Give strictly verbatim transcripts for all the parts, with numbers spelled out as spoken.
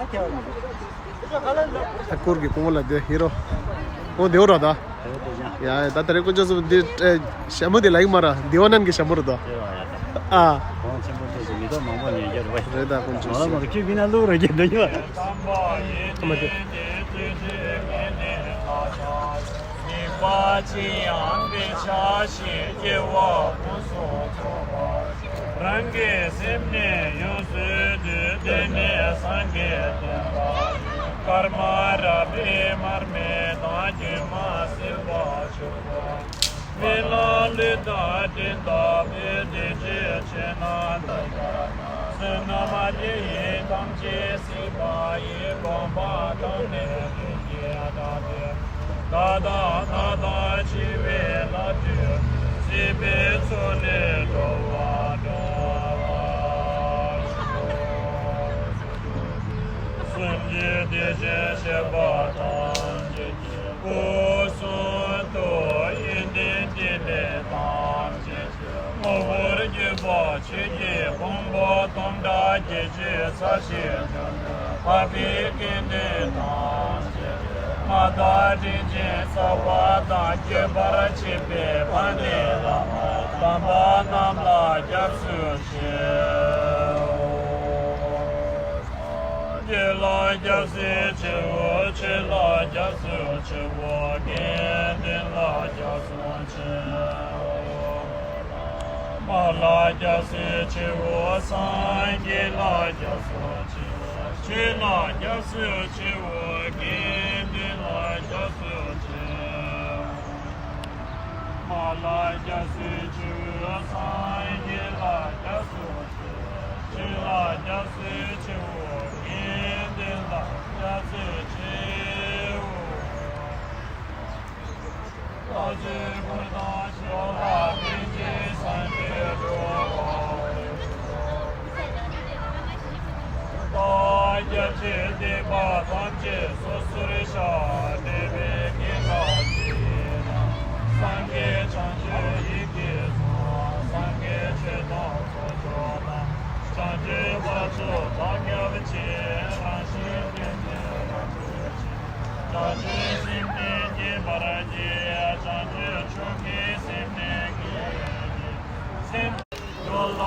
ཐ་སྐོར་གྱི་སྐུ་ངོ་ལ་དེ་ཧི་རོ། ཨོ་དེ་འོ་ར་ད། ཡ་ད་ད་རེས་དཀོན་མཆོག་གསུམ་འདི་ཨེ་ཞྭ་མོ་དེ་ལ་ཡིག་མ་ར་དེ་བ་ནན་གྱི་ཞྭ་མོ་ར་ད། ཨ། གོང་ཆེན་པོ་ཚོས་མི་ཐོག་མང་པོ་ཉན་རྒྱུ་རེད་བ། རེད་ད་དཀོན་མཆོག་མ་གསུམ། མ་གི་ཁྱོད་མི་ན་ལུག་ར་རྒྱུ་འདོད་ཉོ། ཨ་མ་དེ། སྙིགས་པ་ཅི་ཡང་འདི་ཆགས་ཤིང་སྐྱེ་བ་ཕུན་སུམ་ཚོགས་པ། རང་གི་སེམས་ནི་ཡོངས་སུ་འདུལ། དེ་ནི་སངས་རྒྱས་བསྟན་པ། སྐར་མ་རབ་རིབ་མར་མེ་དང་། སྒྱུ་མ་སྲིད་པ་ཆུ་དང་། རྨི་ལམ་ལུས་དང་སྤྲིན་ལྟ་བུའི། བདེ་གཤེགས་ཆོས་རྣམས་དེ་ལྟར་སྣང་། བསོད་ནམས་དེ་ཡིས་ཐམས་ཅད་གཟིགས་པ་ཡི། གོམ་པ་གང་ནས་རིགས་ཀྱི་བདག་དེ། ད་ལྟ་ན་དང་འཆི་བའི་ལྷ་བཅུ། སྲིད་པའི་མཚོ་ལས་འགྲོ་བ་སྒྲོལ་བར་ཤོག། གསུམ་གྱི་བདེ་ཆེན་བཤད་པ་ཐམས་ཅད་ཀྱི། སྐུ་གསུང་ཐུགས་ཡོན་ཏན་ཕྲིན་ལས་ཐམས་ཅད་ཀྱི། དངོས་པོར་གྱུར་པ་ཆོས་ཀྱི་ཕུང་པོ་དུམ་གྲ་བརྒྱད་ཅུ་རྩ་བཞི། འཕགས་པའི་དགེ་འདུན་ཐམས་ཅད་ཀྱི། མ་དག་དྲིན་ཅན་བསགས་པ་དང་། སྐྱོབ་པར་བྱེད་པའི་ཕ་ནི་བླ་མ། དམ་པ་རྣམས་ལ་སྐྱབས་སུ་མཆིའོ། སངས་རྒྱས་ལ་སྐྱབས་སུ་མཆིའོ། ཆོས་ལ་སྐྱབས་སུ་མཆིའོ། དགེ་འདུན་ལ་སྐྱབས་སུ་མཆིའོ། མ་ལ་སྐྱབས་སུ་མཆིའོ། སངས་རྒྱས་ལ་སྐྱབས་སུ་མཆིའོ། ཆོས་ལ་སྐྱབས་སུ་མཆིའོ། དགེ་འདུན་ལ་སྐྱབས་སུ་མཆིའོ། མ་ལ་སྐྱབས་སུ་མཆིའོ། སངས་རྒྱས་ལ་སྐྱབས་སུ་མཆིའོ། ཆོས་ལ་སྐྱབས་སུ་མཆིའོ། དགེ་འདུན་ལ་སྐྱབས་སུ་མཆིའོ། ལྷ་ཚོགས་འཁོར་དང་ཕྱོགས་ལ་ཕན་ཕྱིར་སངས་རྒྱས་འགྲོ་བ། བདག་སྐྱབས་མཆི་སྡིག་པ་ཐམས་ཅད་སོ་སོར་བཤགས། འབྲས་བུ་དགེ་རྩ་ཇི་ཡིན་ན། སངས་རྒྱས་བྱང་ཆུབ་ཡིད་ཀྱིས་བཟུང་། སངས་རྒྱས་ཆོས་དང་ཚོགས་མཆོག་དང་། བྱང་ཆུབ་བར་དུ་བདག་སྐྱབས་མཆི། རང་བཞིན་བདེ་གཤེགས་རང་གྲོལ་ཕྱིར། བྱང་ཆུབ་སེམས་ནི་བསྐྱེད་པར་བགྱི། བྱང་ཆུབ་མཆོག་གི་སེམས་ནི་བསྐྱེད་བགྱི། སེམས་སྦྱོར་ལ་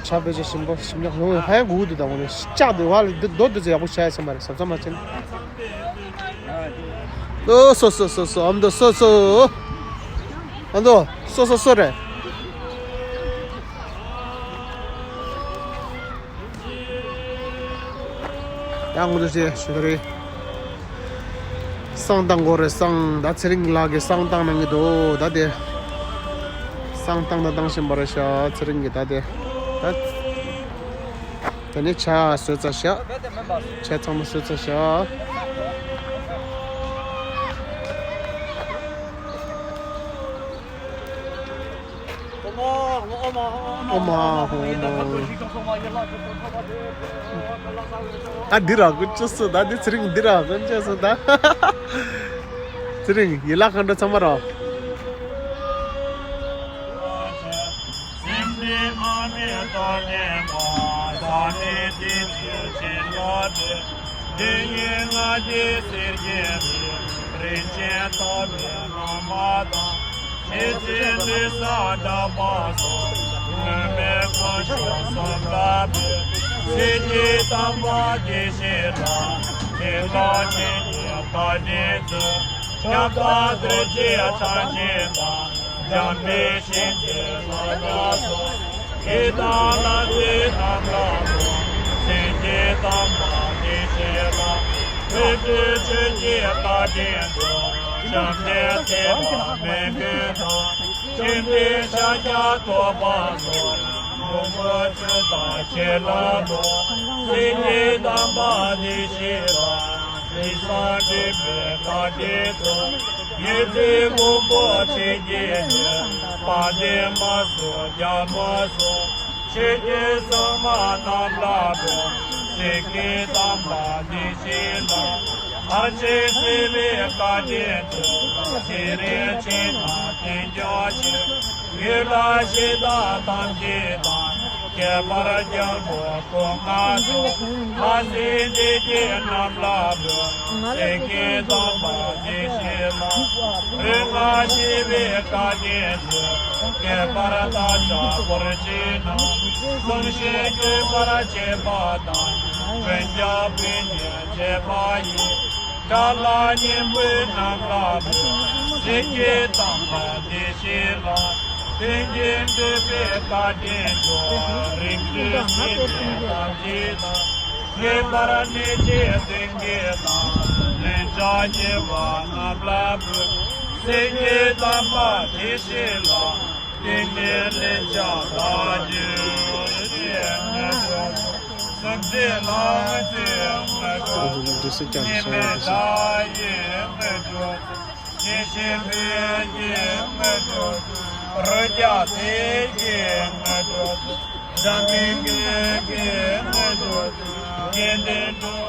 ཆ་བེད་ཆ་ཞིམ་པོ་ཞིམ་ཉག་ཡོང་ཡོང་ཧ་ཡང་གུ་གུ་དུ་དང་ངོ་ནས་ལྕགས་དེ་བ་ལ་འདི་རྡོ་འདི་ཚོ་ཡག་པོ་བྱས་ཟིན་པ་རེད་ཟབ་ཟབ་མ་བྱས་ན། ཨོ་སོ་སོ་སོ་སོ་ཨམ་དོ་སོ་སོ། ཨམ་དོ་སོ་སོ་སོ་རེད། ཡང་ངོ་ཚ་ཞེས་ཞུ་ད་རེད། བསང་བཏང་དགོས་རེད། བསང་ད་ཚེ་རིང་ལགས་ཀྱིས་བསང་བཏང་གནང་གི་འདུག་ད་དེ་བསང་བཏང་ད་བཏང་བཞིན་པ་རེད་ཤག་ཚེ་རིང་གིས་ད་དེ་ད། དེ་ནས་ཇ་བཟོས་ཚར་ཤག་ཇ་ཚང་མ་བཟོས་ཚར་ཤག་ཨོ་མ་ཧོ་ཨོ་མ་ཧོ། ཨ་འདི་ར་ཀུན་ཅི་སུ་ད་འདི་ཚེ་རིང་འདི་ར་ཀུན་ཅི་སུ་ད། ཚེ་རིང་ཡི་ལ་ཁ་འགྲོ་ཚང་མ་རོ། སེམས་ཅན་ཨ་མའི་ཏོ་ལེན་པ། ས་ནི་དེ་ཆོས་ཅན་ལ་དེ། དེ་ཡི་ང་རྒྱལ་སེར་སྐྱེས་ཏེ། རིན་ཆེན་ཐོབ་པའི་རྣམ་པ་དང་། མི་ཚེ་འདི་ས་འདྲ་པ་སོགས། སྔོན་མེད་དཀོན་མཆོག་གསུམ་ལ་འབུལ། སྲིད་ཀྱི་དམ་པ་དེ་ཞིག་ལ། ཁྱེད་དང་ཁྱེད་ཀྱི་བཀའ་དྲིན་དུ། ཁྱབ་བདག་གདུལ་བྱ་ཐམས་ཅད་དང་། འཇམ་དཔལ་མཁྱེན་བརྩེ་ལྷ་དང་སོགས། ཡི་དམ་ལྷ་འདྲེ་རྣམས་ལ་སོགས། སེམས་ཅན་དམ་པ་དེ་ཞིག་ལ། བོད་ཀྱི་ཆོས་ཀྱི་བཀའ་དྲིན་དུ། བཅོམ་ལྡན་ཐེག་པ་མི་འགྱུར་དང་། ཆོས་འཕེལ་ཤཱཀྱ་ཐུབ་པ་སོགས། མགོན་པོ་བཅུ་དང་ཁྱེད་ལ་ལོ། སེམས་ཅན་དམ་པ་དེ་ཞིག་ལ། རིགས་བཟང་སྒྲུབ་པའི་བཀའ་དྲིན་དུ། ཡེ་ཤེས་མགོན་པོ་ཆེ་བརྒྱད་ནས། དཔལ་ལྡན་མ་སོགས་རྒྱལ་མོ་སོགས། ཆོས་ཀྱི་སྲུང་མ་རྣམས་ལ་འབུལ། སེམས་ཅན་དམ་པ་དེ་ཞིག་ལ། ཨ་ཕྱི་བརྩེ་བའི་བཀའ་དྲིན་དུ། ཚེ་རིང་མཁྱེན་དང་བསྟན་འགྱུར་ཕྱིར། ཡུལ་ལྷ་གཞི་བདག་ཐམས་ཅད་དང་། ཁྱད་པར་རྒྱལ་པོ་སྐུ་མངའ་གསུམ། ལྷ་སྲིན་སྡེ་བརྒྱད་རྣམས་ལ་འབུལ། སེམས་ཅན་དམ་པ་དེ་ཞིག་ལ། རིགས་ལྔ་ཞི་བའི་བཀའ་དྲིན་དུ། ཁྱད་པར་བདག་ཅག་འཁོར་བཅས་རྣམས། གསུམ་ཤེས་བརྒྱུད་པར་བྱེད་པ་དང་། ཀུན་ཀྱང་ཕན་ཉེར་བྱེད་པ་ཡི། དགྲ་ལྷ་གཉན་པོ་རྣམས་ལ་འབུལ། སེམས་ཅན་དམ་པ་དེ་ཞིག་ལ། དོན་ཆེན་སྒྲུབ་པའི་བཀའ་དྲིན་དུ། རིགས་དྲུག་སྲིད་པའི་དམ་ཚིག་དང་། ངེས་པར་གནས་བྱེད་མདུན་བསྐྱེད་དང་། ལན་ཆགས་ཉེས་པ་རྣམས་ལ་འབུལ། སེམས་ཅན་དམ་པ་དེ་ཞིག་ལ། དེང་འདིར་ལན་ཆགས་བདག་རྒྱུད་ཀྱི་དངོས་གྲུབ། སེམས་ཅན་ལྷ་ཚོགས་དངོས་གྲུབ། ཉི་མའི་ཟླ་ཡི་དངོས་གྲུབ། ཡེ་ཤེས་འཕེལ་གྱི་དངོས་གྲུབ། རོ་བརྒྱ་ཟས་ཀྱི་དངོས་གྲུབ། འཛམ་གླིང་རྒྱལ་གྱི་དངོས་གྲུབ། དགེ་འདུན་གྲུབ།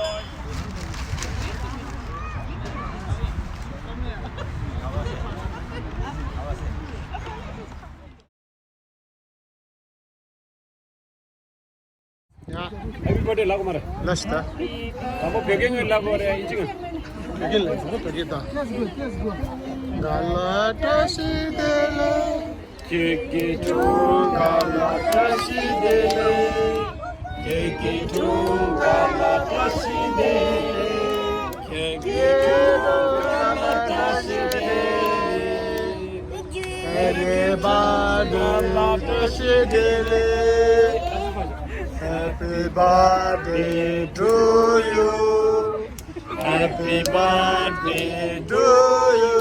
ཡ། Happy birthday ལབ་དགོས་མ་རེད། ལ་ཤི་ད། དང་པོ་བོད་སྐད་ངོས་ལབ་དགོས་རེད། ཨིན་ཇི་ངོས། བོད་སྐད་ལ་དང་པོ་བོད་སྐད་དང་། ག་ལ་བཀྲ་ཤིས་བདེ་ལེགས། ཁྱེད་ཀྱི་འཁྲུངས་སྐར་ལ་བཀྲ་ཤིས་བདེ་ལེགས། ཁྱེད་ཀྱི་འཁྲུངས་སྐར་ལ་བཀྲ་ཤིས་བདེ་ལེགས། ཁྱེད་ཀྱི་འཁྲུངས་སྐར་ལ་བཀྲ་ཤིས་བདེ་ལེགས། Happy birthday to you. Happy birthday to you. Happy birthday to you.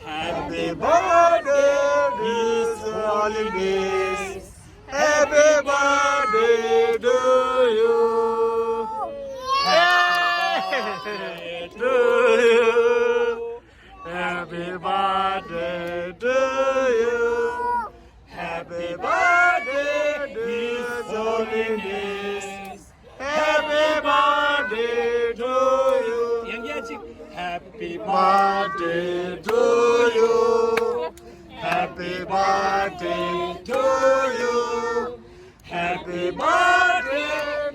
Happy birthday, dear Solidus. Happy birthday to you. Happy to you. Happy birthday to you. Happy birthday, dear Solidus. Happy birthday to you. Happy birthday to you. Happy birthday to you. Happy birthday,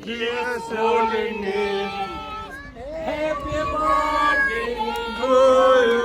dear Solidus. Happy birthday to you.